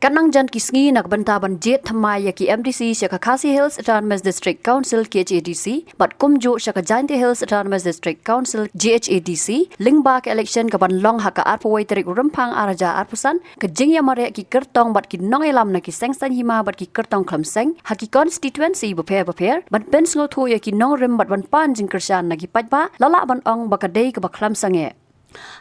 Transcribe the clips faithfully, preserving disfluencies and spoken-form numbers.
Katnang jan ki sngi na ka bynta ban jied thymmai ïa ki M D C sha ka Khasi Hills Autonomous District Council, K H A D C, bad kumjuh sha ka Jaintia Hills Autonomous District Council, J H A D C, lyngba ka election ka ban long ha ka arphew wei tarik u Rymphang ar hajar arphew san, ka jingïamareh ki kyrtong bad ki nongïalam na ki seng saiñ hima bad ki kyrtong khlem seng ha ki constituency bapher bapher, ban pynsngewthuh ïa ki nongrim bad ban pan jingkyrshan na ki paidbah, la lah ban ong ba ka dei kaba khlem sangeh.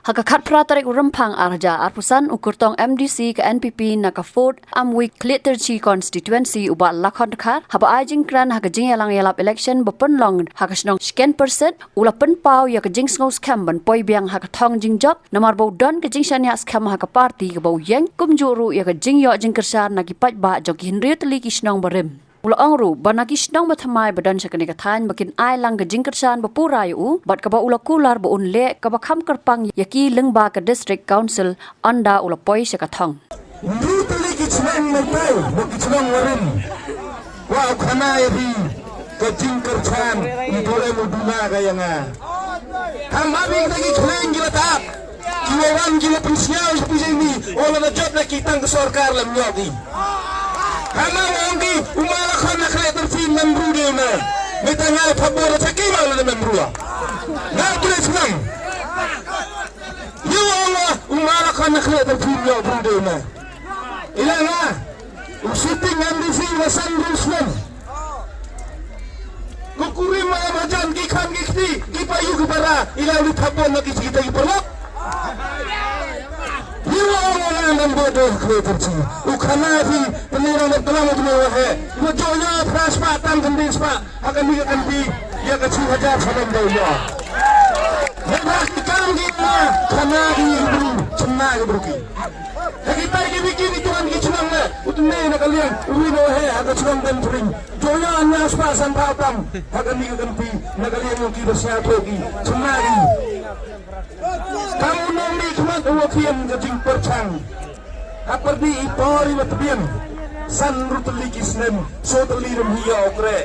Ha ka khatphra tarik u Rymphang ar hajar arphew san, u kyrtong M D C ka N P P na ka Fort Amwi Khliehtyrchi constituency, u Bah Lakhon Dkhar, haba ai jingkren ha ka jingïalang ïalap election ba pynlong ha ka shnong Shkenpyrsit, u la pynpaw ïa ka jingsngewskhem ban poi biang ha ka thong jingjop, namar ba u don ka jingshaniah skhem ha ka party kaba u ïeng, kumjuh ruh ïa ka jingïoh jingkyrshan na ki paidbah jong ki hynriew tylli ki shnong barim. U la ong ruh ba na ki shnong bathymmai ba don sha kane ka thaiñ ba kin ai lang ka jingkyrshan bapura ïa u, bad kaba u la kular ba un leh kaba kham kyrpang ïa ki lyngba ka District Council ynda u la poi sha ka thong. Hynriew tylli ki shnong mynta, ba ki shnong barim. Wa u khana ïa phi ka jingkyrshan, i dore mu duna ka ïa nga. Ham abi kita ki khleng ki la tap. Ki wa wan ki wa pynsngew sha phi jong ngi, o la na jot na ki tang ka sorkar lem ñiah ki. Hana wa ong ki, u ma la khon na khleh tyrphi mem bru de na. Me ta nga la phap bor cha ki ma la mem bru. Nga tu le snam. Yu wa ong wa, u ma la khon na khleh tyrphi mem bru de na. Ila nga, u sitting M D C wa san bru snam. Ko kurim ma ma jan ki khan ki kti, ki payu ki para, ila uli thapon na ki kita ki parlok. Ni wa wa wa nan bo do kle terci. U khana phi, pynlong na tlam tu wa he. Wa jo ya phra spah, tam khyndai spah, ha kane ka kynti, ïa ka chi hajar salam do ya. Wa ba ki kam ki ma, khana ki bru, chna ki bru ki. Ha ki tai ki wiki ni tuan ki chnong le, u tne na ka liang, u wi na wa he, ha ka chnong Ben Pring. Joya nya spah san pha tam, ha kane ka kynti, na ka liang ki ba sñiawthooh ki, chna ki. Kam u nongmihkhmat u wa pdiang ka jingpyrchang. Ha pyrdi i por i wa tbian, san hynriew tylli ki snem, saw tylli rem hi ïa u kreh.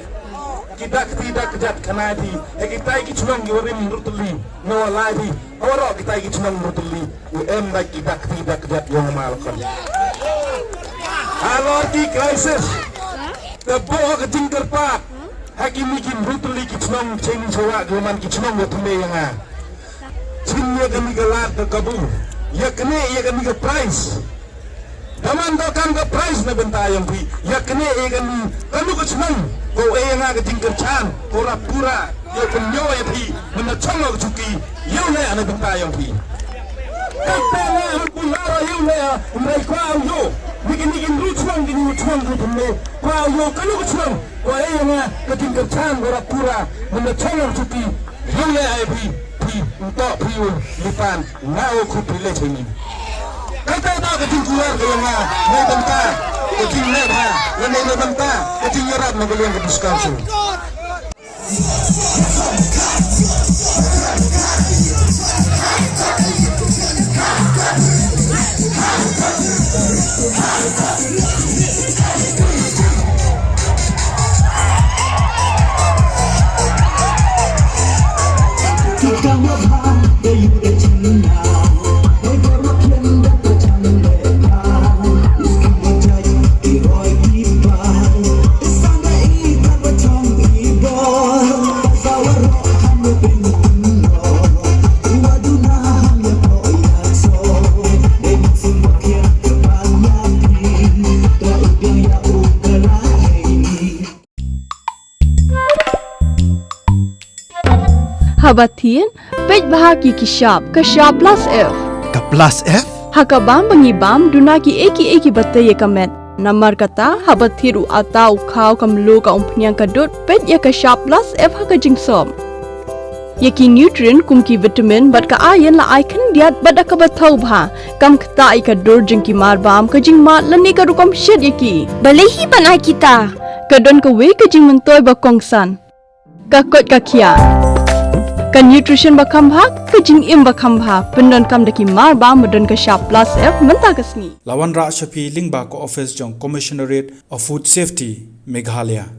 Ki dak ti dak jat khana ti, ha ki tai ki chnong ki wa rim hynriew tylli, na wa lai ti, ha waroh ki tai ki chnong hynriew tylli. U em bad ki dak ti dak jat yong ma la khon. Halor ki crisis. Te bo ka jingkyrpad. Ha ki mi ki hynriew tylli ki chnong chini chawa ki man ki chnong wa thymme ïa nga. Chin ïa kani ka lad ka kabu. Ïa kane ïa kani ka prize. Daman ka kam ka prize na bynta yong phi. Ïa kane ïa kani kanu ka chnong. Ko e ïa nga ka jingkyrchan. Ko rap pura. Ïa pynïoh ïa phi. Mynta chong ka chuki. Ïa u leh na bynta yong phi. Kata nga hum pun lara ïa u leh. Mrai kwa u yo. Ni kini kin ru chnong kini ru chnong ru pun lo. Kwa u yo kanu ka chnong. Kwa e ïa nga ka jingkyrchan ko rap pura. Mynta chong ka chuki. Ïa u leh ai phi. Phi. Nto phi u. Lipan. Nga u khu phi leh chini. Kata ta ka jingkular ka ïa nga. Nga bynta. Ka jingleh ha. Nga nga bynta. Ka jingïarap na ka liang ka diskar su. Haba thied, peit bha ki ki shap, ka shap plus F. Ka plus F? Ha ka bam ba ngi bam, duna ki ei ki ei ki ba tei ïa ka met. Namar kata, haba thied u ata u khaw ka mluh ka umphniang ka dud, peit ïa ka shap plus F ha ka jingsop. Ïa ki nutrient kum ki vitamin bad ka iron la ai khyndiat bad da kaba thaw bha. Kam ktah ïa ka dur jong ki mar bam, ka jingmad lane ka rukom shet ïa ki. Balei hi ban ai kita? Ka don kawei ka jingmyntoi ba kongsan. Ka koit ka khiah. Ka nutrition ba kham bha, ka jingim ba kham bha. Pyndonkam da ki mar bam ba don ka shap plus F mynta ka sngi. La wanrah sha phi lyngba ka office jong Commissionerate of Food Safety, Meghalaya.